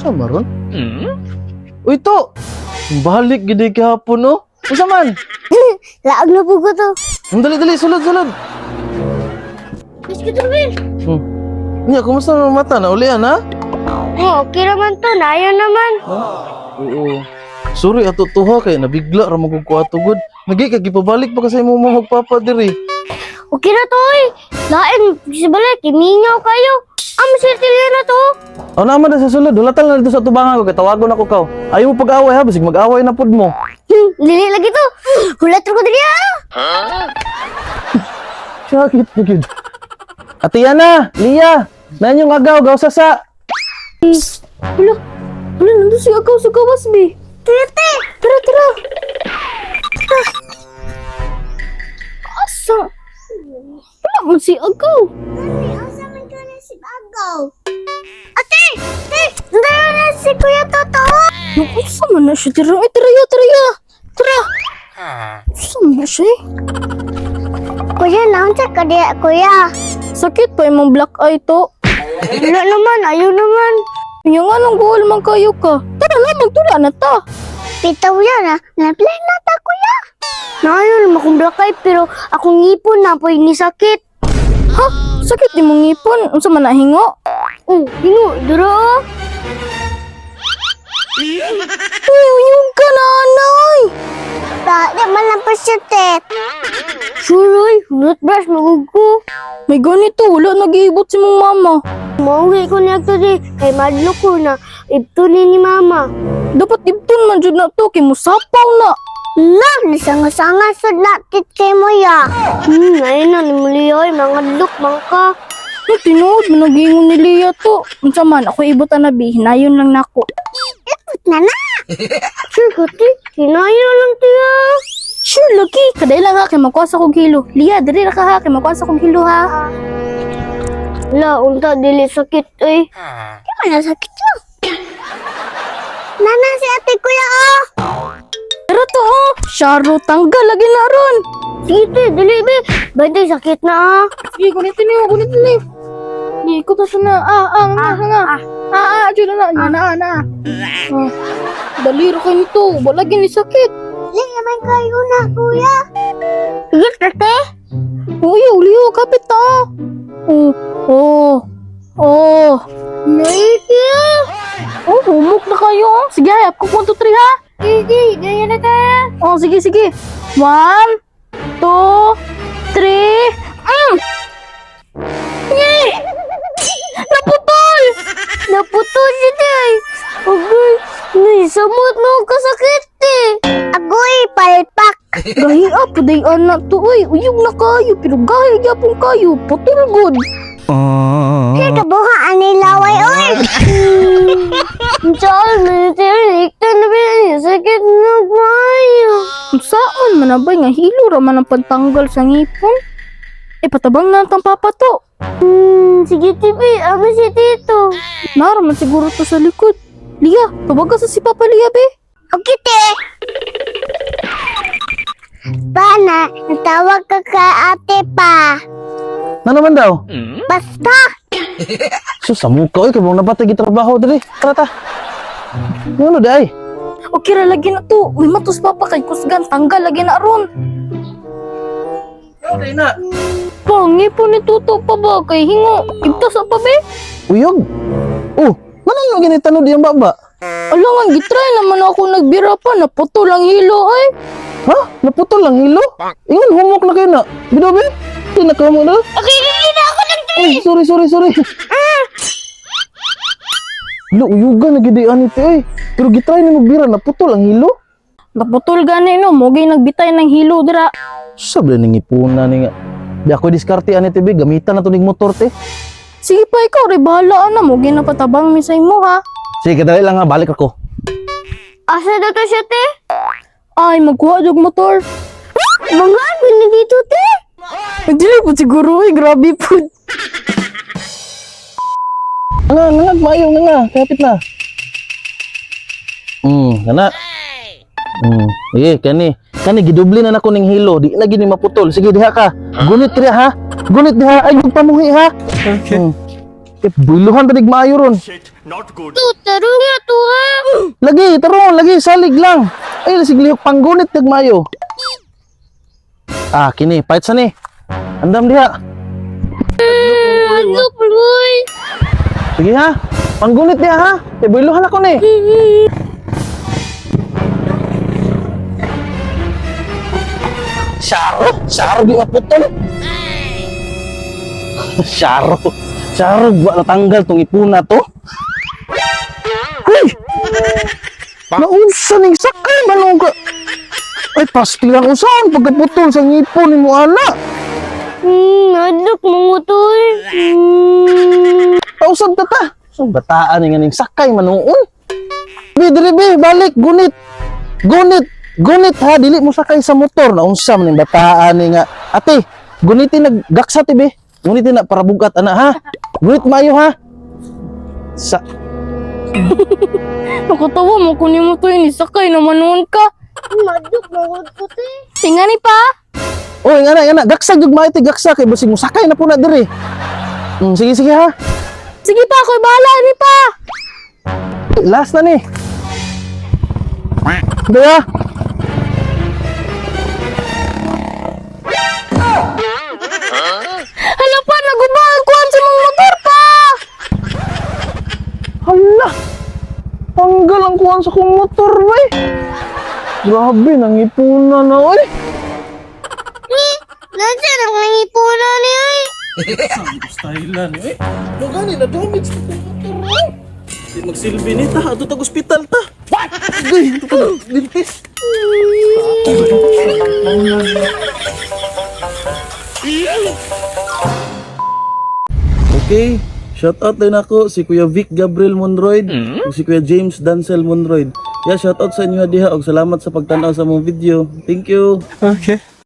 Asa maron? Uy to. Balik gid gihapon, no? Unsa man? Laag na po ko to. Ang dali dali, sulod sulod. Miss ko to. Nya, kumusta man mata na ulian ha? Oh, okay naman to. Nayo naman. Oo. Sorry ato tuha kay nabigla ra man ko ato gud. Nagi ka gipabalik pa kasi mo magpapa diri. Okay na to, eh. Lain, sa balik, imingaw kayo. Ah, masirtilya na to. O naman na sa sulod, hulatan na dito sa tubangan ko kay tawagon ako kaw. Ayaw mo pag-away ha, basig mag-away na pud mo. Dili lagi to. Hulat ko dili ah. Sakit na gyud. Ate Yana, Lia, nan yung agaw gaw sa. Hala, hala, nandun si Agaw sa gawas, be. Tara, te. Tara, tara. Asa? Wala man si Agaw. Mami, asa man ka na si Agaw? Ate! Te! Nandun na si Kuya Toto. Naku, asa man na siya? Tara, ay, tara, ya, tara, ya. Tara. Asa man na siya eh? Kuya, naon sa kadiya, kuya. Sakit pa imong black eye to. Wala naman, ayaw naman. Yung anong goal man kayo ka. Tara na, magtula na ta. Pitaw yan ah. Na-play na ta, kuya. Nayo naman akong black eye, pero akong ngipon na po ni sakit. Ha? Sakit di mong ngipon. Unsa man na hingo? Oh, hingo, duro oh. Uy, uyog ka na, anay. Ta, di man lang pa siya, te. Sure, oy, toothbrush, magugo. May ganito, wala nag-iibot si mong mama. Mauwi ko niya today, kay madlo ko na, ibtunin ni mama. Dapat ibton man jud na to kay musapaw na. La, nisanga-sanga sud na tit kay mo ya. Ayun na, ni oy, mga look, mga ka. No, tinuod man nag-iingon ni Lia to. Unsa man ako ibot ana bi, hinayon lang nako. Ipot na na. Sure ko, te, hinayon lang tiya. Sure lagi, kaday lang ha kay makuha sa kong hilo. Lia, diri ra ka ha kay makuha sa kong hilo ha. La, unta, dili sakit, oy. Di man na sakit lang. Nana, si ate kuya, oh. Pero to oh, syaro tanggal lagi na ron. Sige, te, dili, be. Bantay, sakit na, ah. Sige, gunitin niyo, gunitin niyo. Sige, ikot na siya na. Ah, ah, nga, nga. Ah, ah, dyan na, na, na, na. Ah, dali ra kayo nito, wala gini sakit. Dili naman kayo na, kuya. Sige, ate. Uy, uliyo, kapit ta. Oh, oh, oh. Naiki. Oh, humok na kayo. Oh. Sige, hayap ko 1, 2, 3 ha. Sige, gaya na ka. Oh, sige, sige. 1, 2, 3. Yay! Naputol! Naputol siya, tay. Agoy, naisamot na ako kasakit, eh. Agoy, palpak. Gahi ah, puday anak to, uy. Uyog na kayo, pero gahi gyapon kayo. Putol good. Kaya kabuha, ani laway, oy. Saan, military, iktan na ba sakit na kayo. Saan man abay nga hilo ra man ang pagtanggal sa ngipon? Eh, patabang na ang papa to. Sige, tibi, ama si tito. Nara man siguro to sa likod. Lia, tawagan sa si Papa Lia, be. Okay, te. Pana, natawag ka ka ate pa. Na naman daw? Basta. Sus, sa muka oy kay mong nabatay gitrabaho diri. Tara ta. Ngano di ay? Okay ra lagi na to. Uy, matos papa kay kusgan tanggal lagi na ron. Okay na. Pangi po ni Tuto pa ba kay hingo. Ibtas pa be. Uyog. Oh, ngano yung ginitanod diyang baba? Alangan gitry naman ako nagbira pa naputol ang hilo ay. Ha? Naputol lang hilo? Ingon humok na kayo na. Bidobe? Di na kamo na. Okay, hindi na ako nag Ay, sorry, sorry, sorry. Lo, uyugan na gid ani ti oy. Pero gitry ni magbira naputol ang hilo. Naputol gani no, mogay nagbitay ng hilo dira. Sabi ning ipuna ni nga. Di ako diskarte ani ti be, gamitan na to ning motor te. Sige pa ikaw, re bahala na mogay na patabang mi sa imo ha. Sige, kadali lang ha, balik ako. Asa na to siya, te? Ay, magkuha jog motor. Mga ano na dito, te? Nagdili po siguro ay grabe po. Nga, nga, maayo nga nga, kapit na. Kana. Sige, kani. Kani gidubli na nako ning hilo, di na gini maputol. Sige, diha ka. Gunit diha ha. Gunit diha ay pamuhi ha. Okay. Eh, buluhan tanig maayo ron. Shit, not good. To, tarong nga to ha. Lagi, tarong, lagi, salig lang. Ay, sige lihok panggunit nag maayo. Ah, kini, pahit sa ni. Andam diha. Hadlok, uy. Sige ha. Panggunit diha ha. Eh, buluhan ako ni. Syaro, syaro di maputol. Syaro. Syaro, wa natanggal tong ipuna to. Uy! Naunsa ning sakay man ka. Ay, pasti lang usahan pagkaputol sa ngipon ni mo ana. Hadlok mga to. Pausab ta ta. So bataan ni nga ning sakay manuon. Bi diri bi balik gunit. Gunit, gunit ha dili mo sakay sa motor naunsa man ning bataan ni nga. Ate, gunitin naggaksa ti bi. Gunitin na para bugat ana ha. Gunit maayo ha. Sa Nakatawa mo kunin mo to ni sakay naman noon ka. Hadlok mga to te. Tingani pa. Oy, nga na, nga na, gaksa jud maayo ti gaksa kay basig mo sakay na po na diri. Sige sige ha. Sige pa, ako'y bahala ni pa. Last na ni. Daya. Hala pa, naguba ang kuwan sa mga motor pa. Hala! Tanggal ang kuwan sa kong motor, bay! Grabe, nangipuna na, oy! Ni, nasa nang nangipuna ni ay. Style ni, oy! Lugani, na-damage na kong motor, oy! Di magsilbi ni ta, ato tag ospital ta! What? Ay, ito tag dentist! Okay, shout out din ako si Kuya Vic Gabriel Monroid ug si Kuya James Dancel Monroid. Yeah, shout out sa inyo diha ug salamat sa pagtan-aw sa mong video. Thank you. Okay.